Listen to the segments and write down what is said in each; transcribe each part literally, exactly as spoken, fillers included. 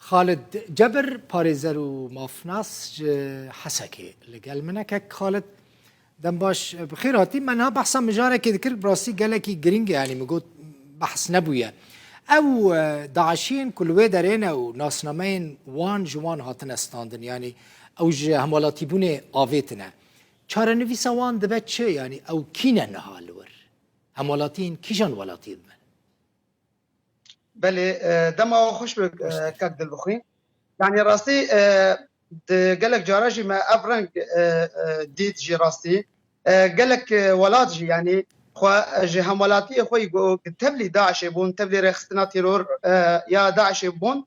Xalid Cebir, parêzer û mafnas ji Hesekê li gel min e. Kek Xalid, dem baş, bi xêr hatî. Me niha behsa mijarekê dikir, bi rastî gelekî girîng e, yanî min got behs nebûye. Ew, e, DAIŞiyên ku li wê derê ne û nasnameyên wan ji wan hatine standin, yanî ew ji hemwelatîbûnê avêtine. Çarenivîsa wan dibe çi? Yanî ew kî ne niha li wir? Hemwelatiyên kîjan welatiyê dibin? Belê, e, dema we xweş be, e, kek Dilbixwîn. Yanî rastî, e, di gelek cara jî me ev reng, e, e, dît jî rastî. E, gelek, e, welat jî, yanî xwe, e, ji hemwelatiyê xwe yî ku tevlî DAIŞê bûn, tevlî rêxistina teror, e, ya DAIŞê bûn,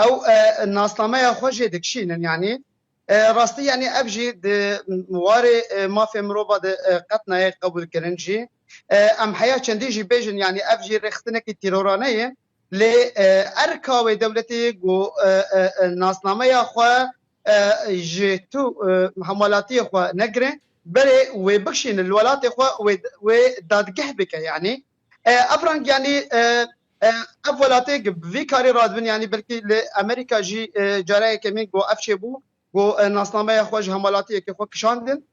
ew, e, nasnameya xwe jê dikişînin, yanî. E, rastî, yanî ev jî di warê, e, mafê mirova de, e, qet nayê qebûlkirin jî. E, em heya çendî jî bêjin, yanî ev jî rêxistinekî terorane ye. Lê, e, erka wê dewletê ku, e, e, e, nasnameya xwe, e, ji tu, e, hemwelatiyê xwe negire, berê wê bikişîne li welatê xwe, wê, wê dadgeh bike, yanî. E, ev reng, yanî, e, e, ev welatê bi vî karî radibin, yanî belkî li Amerîka jî, e, cara yekemîn ku ev çêbû, ku, e, nasnameya xwe ji hemwelatiyekê xwe kişandin.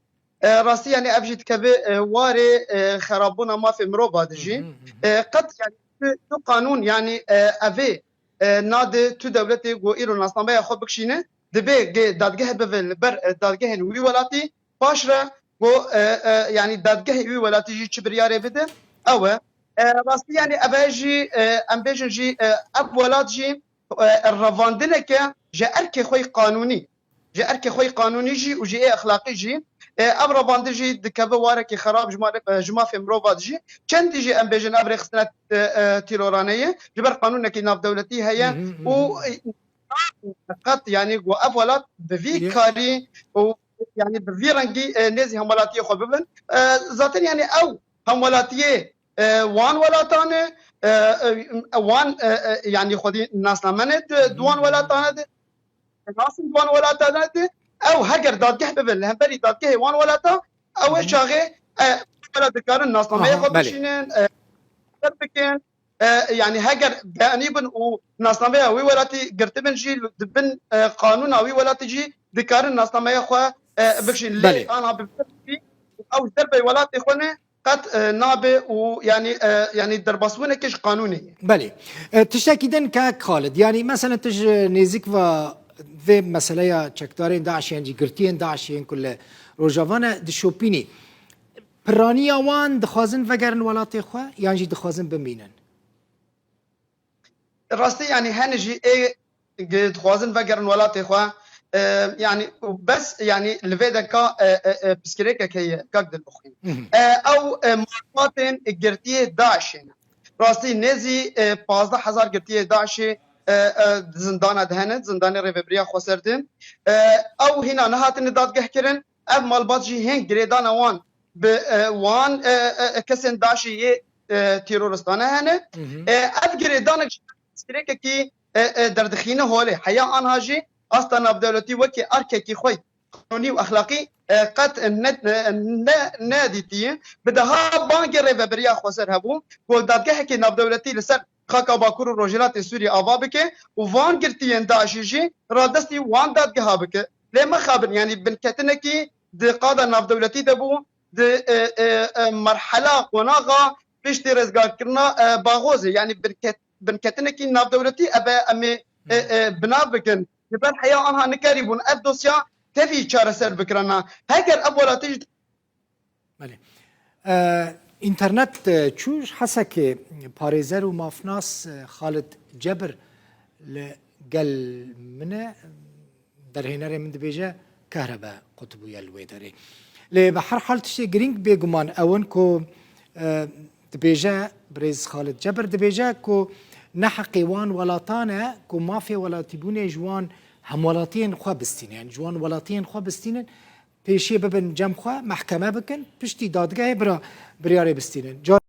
E, rastî, yanî ev jî dikeve, e, warê, e, xerabûna mafê mirova de jî. Hı hı, hı hı. E, qet, yanî tu, tu qanûn, yanî, e, evê, e, nade tu dewletê ku îro nasnameya xwe bikişîne, dibê gê dadgeh bive li ber, e, dadgehên wî welatî, paş re ku, e, e, yanî dadgehê wî welatî jî çi biryarê bide, ew e. E, rastî, yanî ev e jî, e, em bêjin jî, e, ev welat jî, e, revandineke ji erkê xwe yî qanûnî, ji erkê xwe yî qanûnî jî û ji ê exlaqî jî, e, ev revandin jî dikeve warekî xerab ji ma-, e, ji mafê mirova de jî. Çendî jî em bêjin ev rêxistina, e, e, tîrorane ye, ji ber qanûnekî navdewletî heye Hı hı, hı û, hı. e, qet, yanî ku ev welat bi vî Ye- karî û, yanî bi vî rengî, e, nêzî hemwelatiyê xwe bibin. E, zaten, yanî ew hemwelatiyê, e, wan welatan e, e, e, wan, e, e, yanî xwedî nasname ne di, di wan welatan e de, nasên wan welatan e de, ew heger dadgeh bibin, li hemberî dadgehê wan welatan, ew ê Hı hı. çaxê, e, welat dikarin nasnameyê Aha, xwe belê. bişînin, e, ser bikin, e, yanî heger beyanî bin û nasnameya wî welatî girtibin jî, di bin, e, qanûna wî welatî jî dikarin nasnameya xwe, e, bikişîn. Lê Belê. ana bi vî ew ji derbê welatê xwe ne, qet, e, nabe û yanî, e, yanî derbasbûnekê ji qanûnê ye. Belê. E, tiştekî din kek Xalid, yanî mesela tu ji nêzîk ve vê meseleya çekdarên DAIŞê yan jî girtiyên DAIŞê yên ku li Rojava ne dişopînî. Piraniya wan dixwazin vegerin welatê xwe yan jî dixwazin bimînin? Rastî, yanî hene jî ê ge-, dixwazin vegerin welatê xwe. E, yanî bes, yanî li vê deka, e, e, e, pirsgirêkek heye, kak Dilbixwîn. Hı hı. E, ew, e, malbatên girtiyê DAIŞê ne. Rastî nêzî, e, pazdeh hezar girtiyê DAIŞê, e, e, di zindana de hene, di zindanê Rêvebiriya Xweser de. E, ew hîna nehatine dadgehkirin. Ev malbat jî hên girêdana wan bi, e, wan, e, e, e, kesên DAIŞê yê, e, teroristane hene. Hı hı. E, ev girêdanek jî pirsgirêkekî, e, e, derdixîne holê. Heya anha jî asta navdewletî wekî erkekî xwe qanûnî û exlaqî, e, qet ne, ne, ne, nedîtiye. Bi daha bangê Rêveberiya Xweser hebû, ku dadgehekî navdewletî li ser xaka Bakur û Rojhilatê Sûriyê ava bike û van girtiyên DAIŞê jî radestî wan dadgeha bike. Lê mixabin, yanî binketinekî di qada navdewletî de bû, di, e, e, e, merhela qonaxa piştî rêzgarkirina, e, Baxozê, yanî binket-, binketinekî navdewletî ebe em ê, e, e, binav bikin. Ji ber heya anha nikarîbûn ev dosya tevî çareser bikirana. Heger ev welatî ji Belê. E, înternet, e, çû ji Hesekê parêzer û mafnas, e, Xalid Cebir li gel min e. Derhênerê min dibêje, kehrebe qutibûye li wê derê. Lê bi her hal tiştê girîng bêguman ew in ku, e, dibêje, birêz Xalid Cebir dibêje ku ne heqê wan welatan e ku mafê welatîbûnê ji wan hemwelatiyên xwe bistînin, yani ji wan welatiyên xwe bistînin, pêşiyê bibin cem xwe, mehkeme bikin, piştî dadgehê bira biryarê bistînin. Car